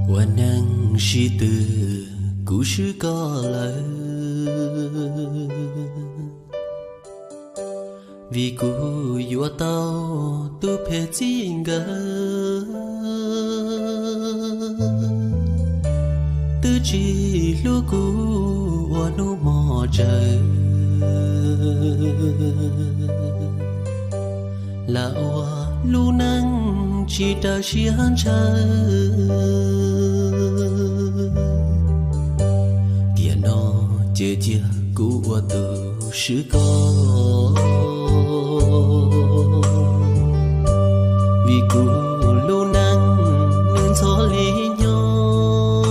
Ua neej sib tw, kuv swb koj lawm, vim kuv yuav tau tus phem txij nkawm, twb tsis hlub kuv ua hnub hmo tsaws, lam ua lub neej tsis raws siab ntshaw. Tiam no ces cia kuv ua tus swb koj, vim kuv lub neej nws ntxhov li nyob.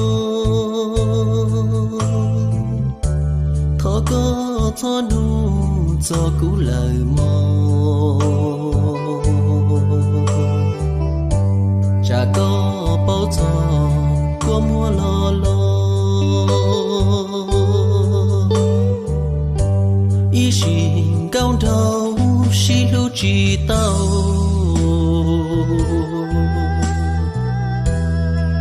Thov koj txhob nug txog kuv lawm mog, tsam koj paub txog kua muag los los. Ib sim nkauj nraug sib hlub tsis tau,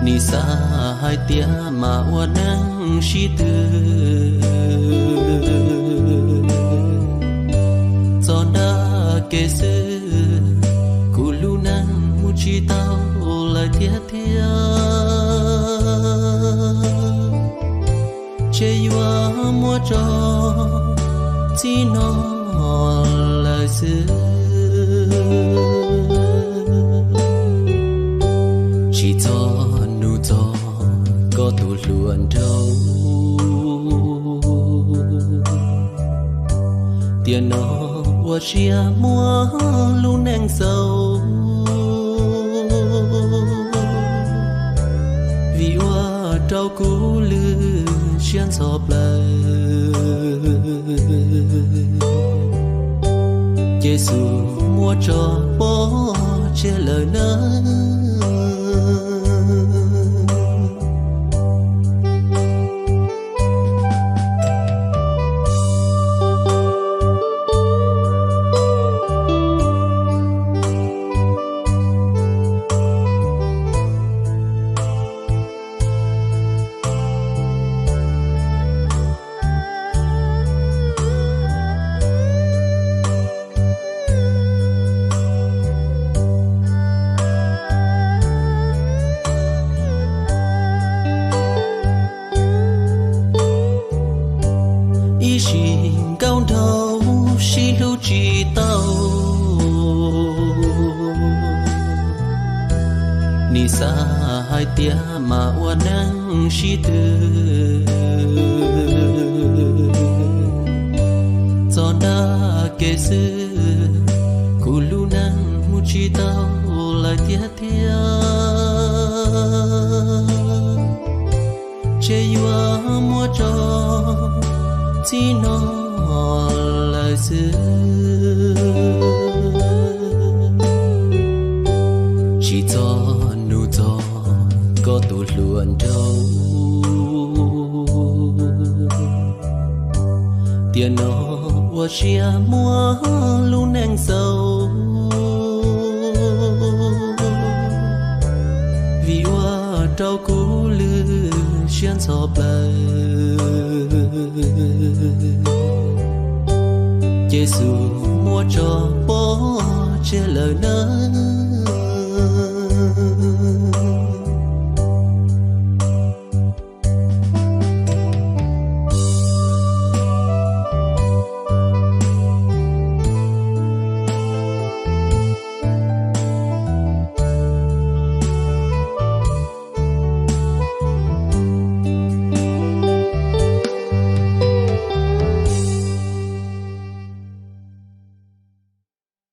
nim xav hais tias mam ua neej sib tw. Txog nram kev xwb, kuv lub neej mus tsis tau lawm tiag tiag. Ces yuav muab tso txij no lawm xwb. Tsis txhob nug txog koj tus hluas nraug, tiam no ua siab muab lub neej xaus, vim ua rau kuv lwj siab ntxhov plaws. Ces xub muab tso pov tseg lawm nawb. Ib sim nkauj nraug sib hlub tsis tau, nim xav hais tias mam ua neej sib tw. Txog nram kev xwb, kuv lub neej mus tsis tau lawm tiag tiag. Ces yuav muab tso txij no lawm xwb. Tsis txhob nug txog koj tus hluas nraug, tiam no ua siab muab lub neej xaus, vim ua rau kuv lwj siab ntxhov plaws. Ces xub muab tso pov tseg lawm nawb.